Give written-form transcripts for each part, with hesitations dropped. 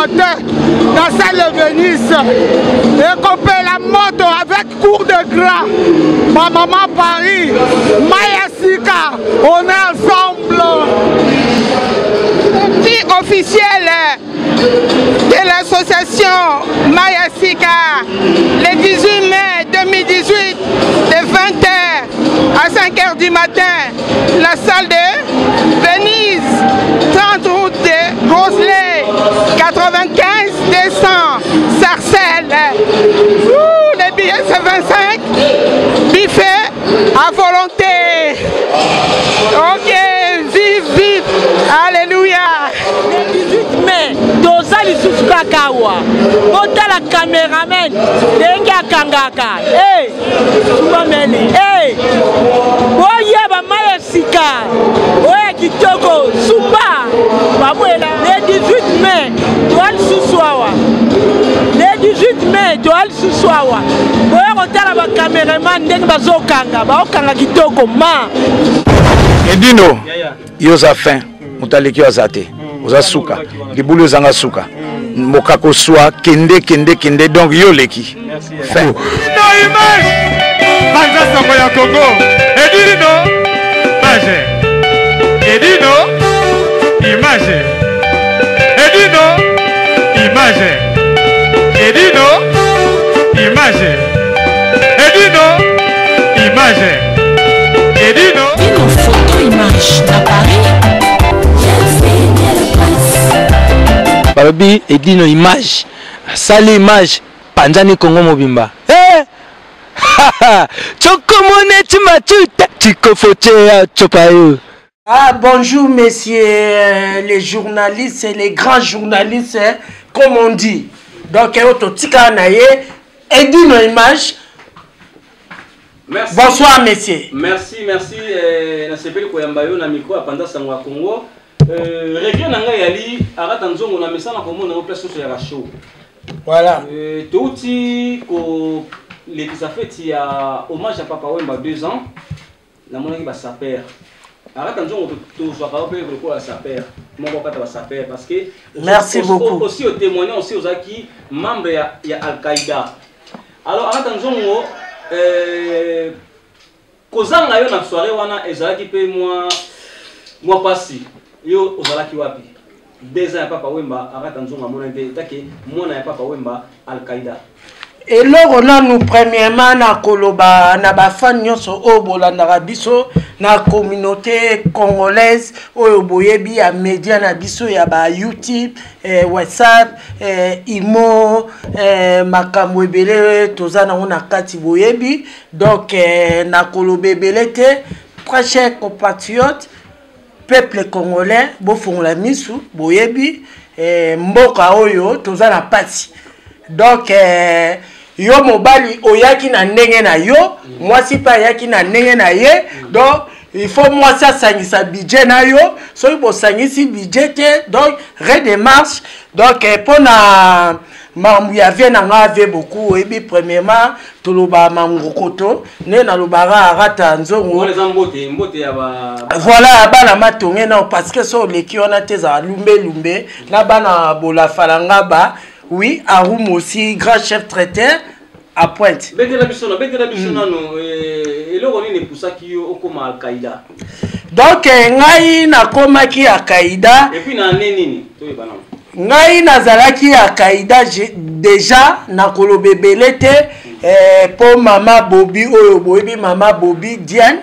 matin na salle de Venise. Ekopela moto avec cours de gras. Ma maman Paris, Maya Sika, on est ensemble. Petit officiel de l'association Maya Sika, le 18 mai 2018, de 20h à 5h du matin, la salle de Venise, 30 route de Grosley, 95 200, Sarcelles. Ouh, les billets c'est 25, buffet à volonté. Ok, vive, vive, alléluia. Le 18 mai, toza lisusu kaka awa. Botala cameraman ndenge akangaka. Hey, sumameli. Hey, boyeba mai ya sika oyo ya kitoko sumba babwela. Le 18 mai, toa lisusu awa. Le 18 mai, toa lisusu awa. Boya kotala ba cameraman ndenge bazokanga, baokanga kitoko ma. Edino, yo oza fin, moto aleki yo aza te, oza suka, libulu ezanga suka, mokako swa kende kende kende, donc yo oleki fin. Na image panza sango ya Congo Edino image Edino image Edino image Edino image Edino image Edino Dino photo image na Paris. Balobi Edino image asali image panzani Congo mobimba. Hey! Chokomone chimatuta chikofochea chopayo. Ah, bonjour messieurs les journalistes et les grands journalistes, hein, comme on dit. Donc, totika na ye, Edino image. Merci. Bonsoir messieurs. Merci, merci. Nasepeli koyamba yo na micro ya Panza Sango ya Congo. Regret na ngai yali arata nzongo na mesana komona yo place nyonso ya ba show. Voilà. Touti ko lekisa feti ya hommage à Papa Wemba 2 ans. Namonaki ba saper. Arata nzongo tozwaka yo mpe lokola saper. Moko kata ba saper parce que Merci beaucoup. Aussi au témoignant aussi ozaki membre ya Al-Qaïda. Alors arata nzongo kozanga yo na soirée wana ezalaki pe mwa pasi. Yo ozalaki wapi? 2 ans ya Papa Wemba arata nzongo amona te take mwana ya Papa Wemba Al-Qaïda. Eloko nanu premièrement na koloba na ba fan nyonso oyo bolandaka biso na communauté congolaise oyo boyebi ya media na biso ya ba YouTube, WhatsApp, Imo, makambo ebele toza nango na kati boyebi. Donc na koloba ebele te, très cher compatriote, peuple congolais, bofongola misu, boyebi, mboka oyo toza na pasi. Donc yo mobali oyaki na ndenge na yo, mwasi pe ayaki na ndenge na ye. Donc il faut mwasi asangisa budget na yo, soki bosangisi budget te, donc redémarche. Donc mpona mambu ya vie na nga vie beaucoup, oyebi premièrement toloba mangokoto nde nalobaka arata nzongo. Wana eza mbote, mbote ya ba Voilà, bana matonge na parce que so oleki wana te ezala lumbe lumbe na bana bolafalanga ba. Oui, Arum aussi, grand chef traiteur à pointe. Betela biso na, betela biso nano, eloko nini epusaki yo okoma Al-Qaïda? Donc ngai nakomaki Al-Qaïda. Et puis na année nini? Toyeba nano. Ngai nazalaki Al-Qaïda déjà na koloba ebele te, po mama Bobi oyo boyebi mama Bobi Diane,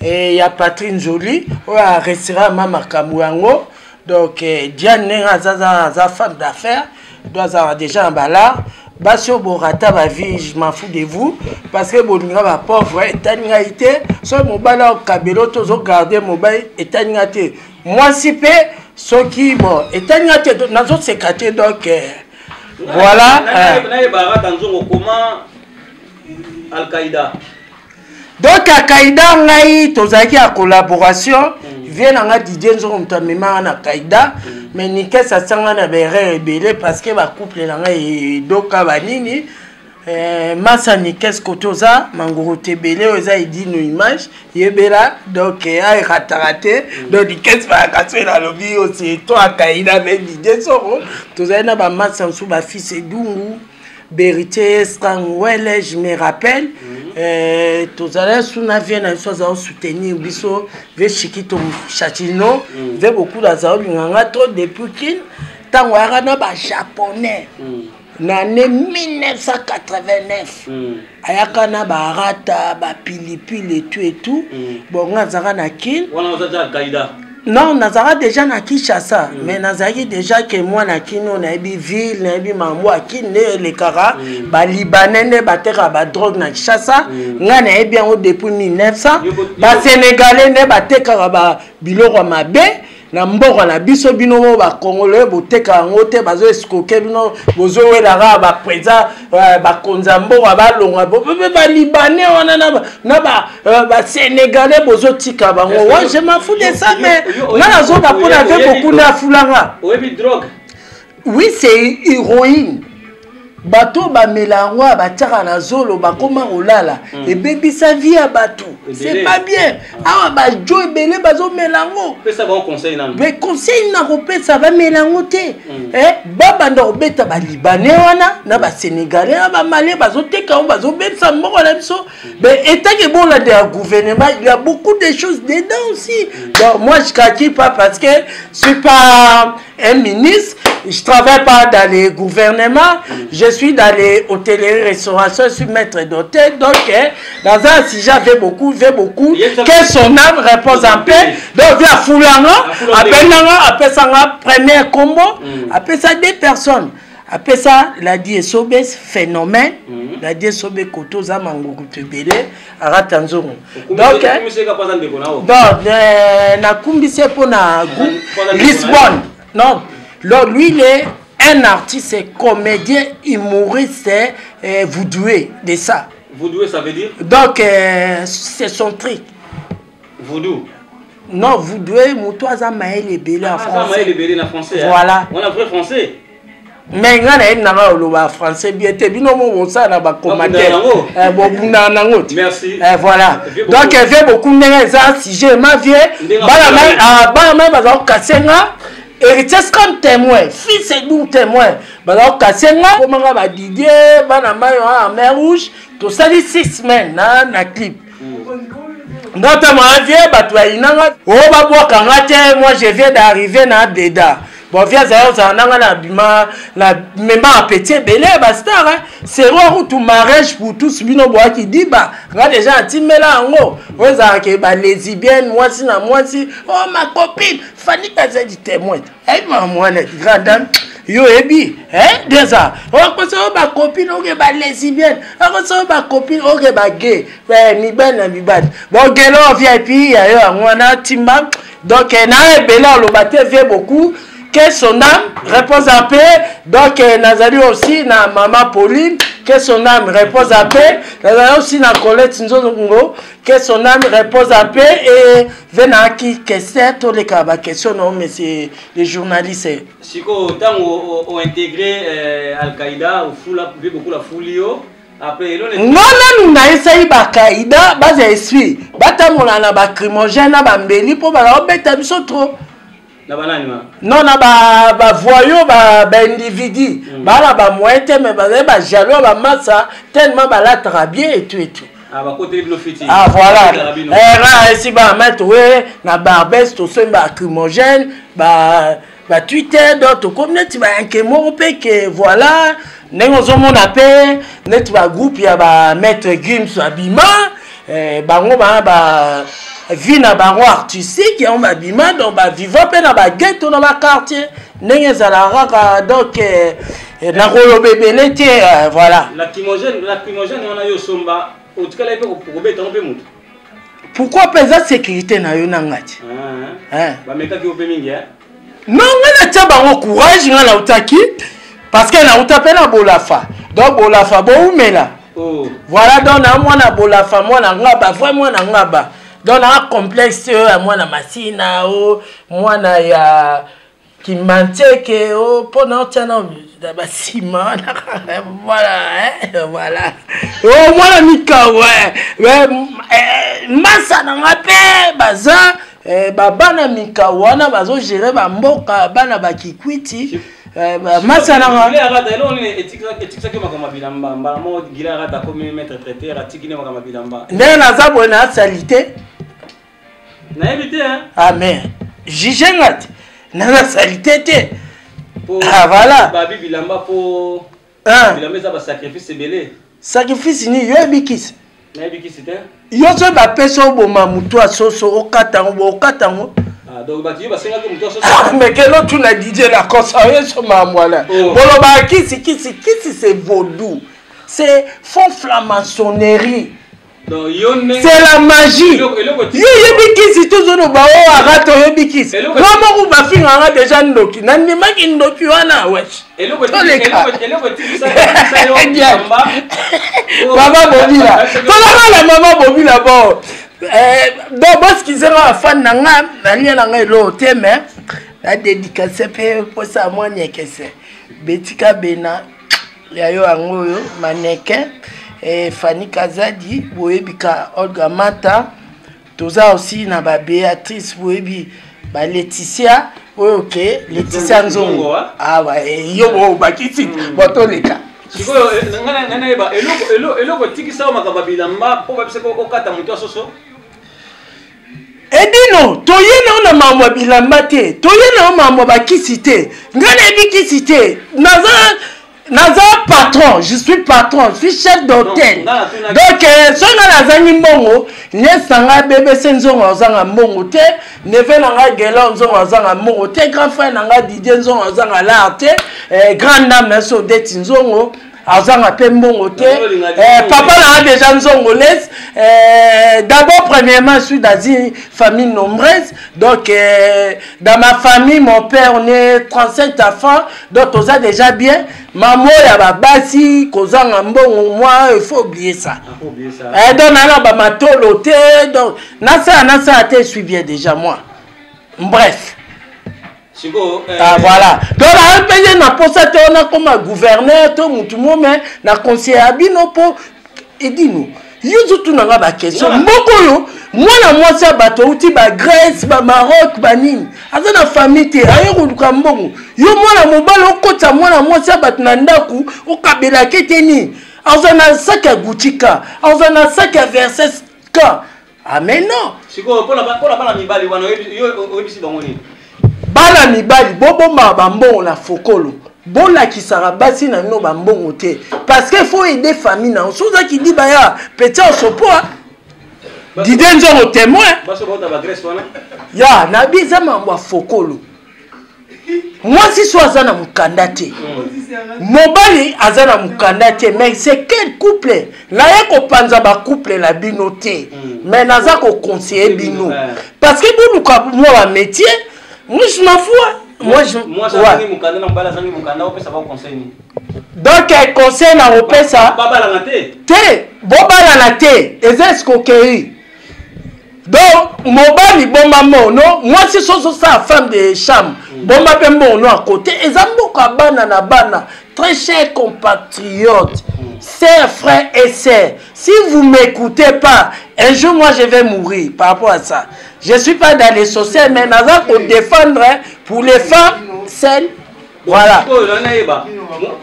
ya Patrick Nzoli oyo a restera mama makambo yango. Donc Diane ndenge aza femme d'affaires, donc azalaka déjà na balar. Basi oyo borata ba vie, je m'en fous de vous parce que bolinga ba pauvre etali ngai te. Soki mobali akabelo to ozogarde mobali etali ngai te. Mwasi pe soki bon etali ngai te, nazoseka te. Donc voilà, Nayeba arata nzongo comment Al-Qaïda. Donc Al-Qaïda ngai tozalaki ya collaboration, vie na nga Didier Nzongo moto amemaka na Al-Qaïda, mais Nikes asanga na ba erreur ebele parce que ba couple na ngai edoka ba nini. Eh, masa nikes kote oza mangoro tebele oyo eza edino image yebela donc eh, aerataka te mm. donc nikes bayaka soki nalobi osi to akaina me didie soko tozali na bamasa mosusu bafils edungu beritier strangwele je me rappelle mm. eh, tozali su na vie na biso azali soutenir biso ve chikito chatino mm. ve beaucoup azali olinga nga trop depuis kin ntango ayaka na bajaponais mm. na année 1989 mm. ayaka na barata bapilipili etu etu mm. bon nga azalaka na kin non nazalaka déjà na kinshasa mm. mais nazalaki déjà ke mwana kin oyo nayebi ville nayebi mambo ya kin nde elekaka mm. balibanais nde batekaka badrogue na kinshasa mm. ngai nayebi yango depuis 1900 basénégalais nde batekaka biloko ya mabe na mboka na biso bino moko bakongole boteka yango te bazo escroke bino bozowela kaka bapreza eh, bakonzi ya mboka balongwa mpe balibanais wana na basénégalais eh, bozotika bango wa je m'en fous de ça mais nga nazoba mpo na ve bokunda afulanga oui c'est héroïne bato bamela yango ya batiaka na zolo bakoma kolala mm. ebebisa vie ya bato c'est pas bien ah. awa bajo ebele bazomela yango mais conseil na kopesa bamela yango te mm. eh, babanda kobeta balibanais wana na basénégalais na bamalien bazoteka yango bazobebisa mboka na biso mm. mais etake bolanda ya gouvernement il y a beaucoup de choses dedans aussi donc moi je calcule pas parce que je suis pas un ministre je travaille pas dans les gouvernements je suis dans les hôtelleries restauration je suis maître d'hôtel donc eh, dans un sujet avait beaucoup avait beaucoup que son âme repose en paix donc via fulanga abenganga apesanga premier combo mm. apesa deux personnes apesa ladi esobe phénomène mm. ladi esobe koto oza mangoku to ebele arata nzongo donc donc euh, nakumbisi ye mpo na groupe lisbonne non donc lui il est un artiste comédien humoriste euh, voudoué de ça voudoué ça veut dire donc euh, c'est son truc voodoo non voudoué moto aza mayele ebele en français voilà wana vrai français mais ngai nayebi na ngai oloba français bien te bino mo bosala na bacommentaire eh, bobundaka nango te eh, voilà donc eh, vie beaucoup ndenge eza sujet ma vie bana mai baza kokase nga héritier scam témoin fils edu témoin baza kokase nga komanga badidie bana mai wana mer rouge tosali 6 semaines na, na clip nga ta ma vie bato bayina nga o oh, babwaka nga te moi je viens d'arriver na deda bon vie azali ozala na nga na bima na mema apeti ebele bastar sero kutu mariage pour tous bino boyaki diba nga deja natimbela yango oyo ezalaka balesibienne mwasi na mwasi oh ma copine fani kazadi témoin ayebi makambo wana grande dame yo oyebi deza okosa oyo bacopine oke balesibienne okosa oyo bacopine oke bagay mibali na mibali bogelo vip ya yo yango wana timba donc eh, na ebele aloba te vie beaucoup que son âme repose en paix donc eh, nazali aussi na mama pauline que son âme repose en paix nazali aussi na colette nzongo que son âme repose en paix et venaki question toleka baquestion na yo monsieur le journaliste sikoyo ntango ointegre euh, al-qaïda ofula vie beaucoup afuli yo nga nanu nayesaki bakaida baza esprit batambola na bacrimogène na bambeli mpo baza kobeta biso trop non na bavoyo baindividu ba baa na bamoyen te mais bazali bajaloux ya bamasa tellement balataka bien etu etu Ah, ah voilà eh, nga esi bamete we na barbes tosombi bacrimogène ba ba twitter donc tokomi neti bayanke moko mpe ke voilà ndenge ozomona mpe neti bagroupe ya bamaître gims abima eh, bango baa ba vie na bango artistique yango babima donc baviva mpe na bageto na baquartier ndenge ezalaka kaka donc eh, eh, nakoloba ebele te eh, voilà lacrymogène wana yo osomba otikalaki mpe kobeta yango mpe moto pourquoi mpe eza sécurité na yo na nga ti ah, bamekaki yo mpe mingi non nga natya bango courage nga nautaki parce que nauta mpe na bolafa donc bolafa boumela oh. voilà donc na mwana bolafa mwana ngaba vrai mwana ngaba donc naa complexe oyo ya mwana masina o mwana ya kimanteke o mpo na otya na Na basima wana kaka, voilà, hein, voilà. Oh, mwana mikawa, eh, masa na nga mpe baza eh, babana mikawa wana bazogere bamboka bana bakikwiti eh, masa na nga. Ndenge naza boye na salite. Nayebi te hein. Ah mais juge nga te. Naza salite te. Ah voilà. Babi bilamba po ah. Bilamba eza ba sacrifice ebele. Sacrifice ni yo yebi kisi. Nayebi kisi te. Yo so ba pesa oboma mutu ya soso okata yango bo okata yango. Ah, donc bato yo basengaki moto ya soso. Ah, mais kelo tuna Didier Lacoste oye so mamwala. Oh. Boloba kisi kisi kisi c'est vaudou. C'est fond franc-maçonnerie. C'est la magie. Yo oyebi kisi tozoloba o arate oyebi kisi. Nga moko bafinga nga deja ndoki. Nandimaki ndoki wana wesh. Toleka. Mama Bobila. Tolaka na mama Bobila bon. Eh, donc boskize nga bafan na nga nalia na nga eloko te mais na dédicace mpe mposa mwa nyekese betika bena ya yo yango oyo mannequin eh, Fanny Kazadi boyebi ka Olga Mata toza aussi na ba Beatrice boyebi ba Laetitia oyo ke Laetitia Nzongo awa ah, eh, yo bobakisi hmm. botoleka sikoyo eh, ngai nayeba eloko etikisa yo makambo ya bilamba mpo babisaka okata moto ya soso Edino, toye na yo na mambo ya bilamba te, toye na yo mambo ya bakisi te. Ngai nayebi kisi te. Naza naza patron, je suis patron, je suis chef d'hôtel. Donc euh, soki ngai nazangi mbongo, nièce na ngai BBC Nzongo azanga mbongo te, neveu na ngai Gelor Nzongo azanga mbongo te, grand frère na ngai Didier Nzongo azanga lar te, eh, grande dame na biso Odette Nzongo azanga mpe mbongo te eh, papa na nga déjà nzongolaise eh, d'abord premièrement je suis dans une famille nombreuse donc eh, dans ma famille mon père on est 37 enfants donc toza déjà bien mamo ya babasi kozanga mbongo moi il faut oublier ça, ah, oublier ça. Eh, donc nana bamatolo te donc nasala nasala te je suis bien déjà moi bref sikoyo eh, ah, voilà donc naye mpenza na mposa te wana koma gouverneur to motu mo me na conseiller ya bino mpo edino yo ozotuna nga baquestion mboka oyo mwana mwasi ya bato auti bagrèce bamaroc banini aza na famille te aye koluka mbongo yo mwana mobali okotisa mwana mwasi ya bato na ndako okabelaka ete nini aza na saki ya gucci ka aza na saki ya verses ka Ah mais non. Sikoyo pona pona bana mibali wana yo oyebisi bango nini? Bana mibali bobombaka bambongo na fokolo bolakisaka basi na bino bambongo te parce que faut aider famille na yo soki oza kidiba ya petit osopoa didie nzongo témoin ya nabi eza mambo ya fokolo mwasi so aza na mokanda te mobali aza na mokanda te mais c'est quel couple naye kopanza bacouple na bino te mais naza koconseille bino parce que boluka mwa bamétier moi je m'en fous moi je ouais. donc eh, conseil na kopesa te bobalana te eza escroquerie donc mobali bomba mbongo no mwasi soki osala femme de chambre bomba mpe mbongo no akote eza mboka bana na bana très cher compatriote sœur frère et sœur si vous m'écoutez pas un jour moi je vais mourir par rapport à ça je suis pas dans les social mais naza kodéfendre pour les femmes seules voilà oyo nayeba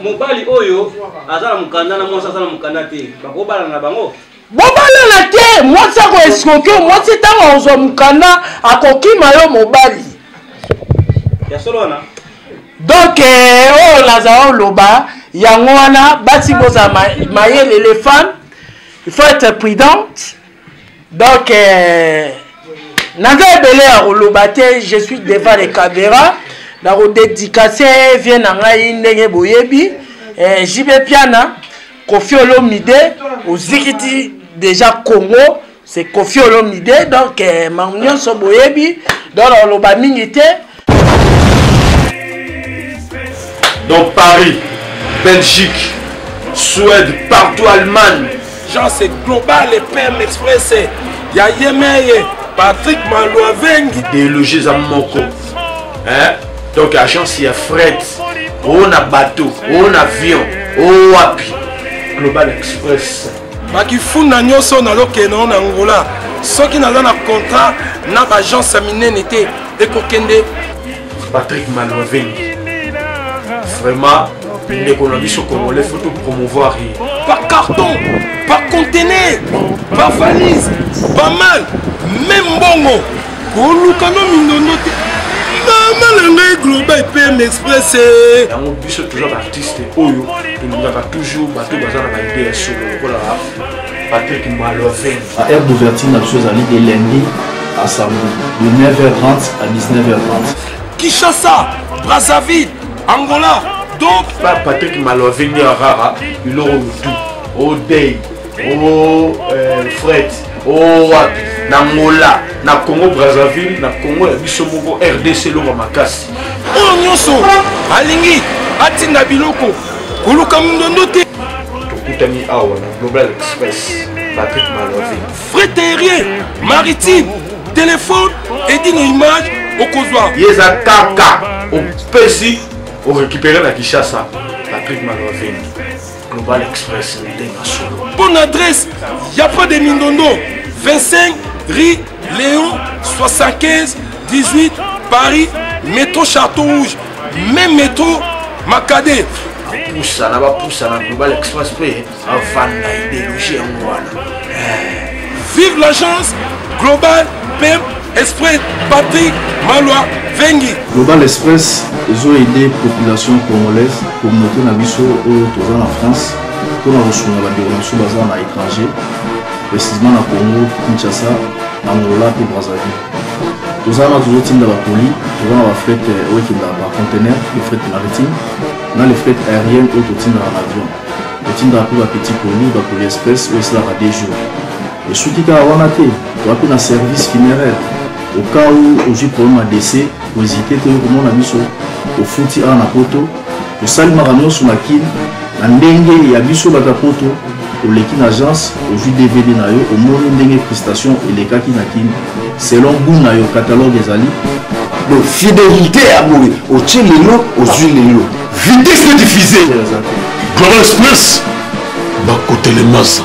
mobali oyo aza na mokanda na mwasi aza na mokanda te bakobalana na bango Bobalana te, mwasi ako escroquer yo, mwasi ntango akozwa mokanda akokima yo mobali. Ya solo wana? Donc eh, oyo nazala oloba yango wana basi bozala mayele les femmes il faut être prudente donc eh, naza ebele ya koloba te je suis devant les caméras nakodédicace vie na ngai ndenge boyebi eh, jb piana Koffi Olomide ozikiti déjà Congo c'est Koffi Olomide donc eh, makambo nyonso boyebi donc oloba mingi te donc Paris Belgique Suède partout Allemagne genre c'est global et PM Express ya yemeye Patrick Maluavengi idéologie eza moko hein? donc agence ya fret O na bateau, o na avion, o wapi. Global Express. Bakifunda nyonso nazokende na Angola soki naza na contrat na baagence ya minene te ekokende. Patrick Malwaveni vraiment ndeko na biso congolais, faut to promouvoir ye. Par carton, par conteneur, par valise, pas mal même mbongo koluka no mindondo te, mama na ngai. Global PM Express. Yango biso toza baartiste oyo tolingaka toujours bato baza na baide ya solo lokola Patrick Maloven. Heure d'ouverture na biso ezali de lundi à samedi de 9h30 à 19h30. Kinshasa, Brazzaville, Angola, donc pa Patrick Maloven nde arara biloko lutu odei o fret o wapi na Angola, na Congo Brazzaville, na Congo ya biso moko RDC, eloko makasi. Oyo nyonso alingi atinda biloko, koluka mindondo te. Tokutani awa na Global Express, Patrick Malovi. Fret aérien, maritime, téléphone edino image okozwa. Ye eza kaka opesi orécupéré na Kinshasa. Patrick Malovi, Global Express, ndenge solo. Bonne adresse, y a pas de mindondo. 25 rue Léon 75 18 Paris, métro Château Rouge, même métro Makade. Bapusana, bapusana Global Express mpe avanda idéologie yango wana. Vive l'agence Global PM Express, Patrick Malwa Vengi. Global Express ezoaide population congolaise, communauté na biso oyo toza na France, mpona kosunga bandeko na biso baza na étranger, précisément na Congo Kinshasa, na Angola mpe Brazzaville. Toza wana, tozotinda bacolis, toza na bafret oyo ekendaka par conteneur, le fret maritime na le fret aérienne oyo totindaka na avion. Totindaka mpe bapetit colis, bacolis express oyo esalaka 2 jours. Esuki kaka wana te, toza mpe na service funéraire. Au cas où ozwi problème ya décès, kohésite te, oyo komona biso. Ofuti awa na Poto, tosalimaka nyonso na Kine na ndenge ya biso bato ya Poto. Oleki na agence, ozwi DVD na yo, omoni ndenge prestation elekaki na Kine selon goût na yo, catalogue ezali. Donc fidélité ya boye, otie lelo, ozwi lelo, vitesse de diffuser. Global Express, bakotelemasa.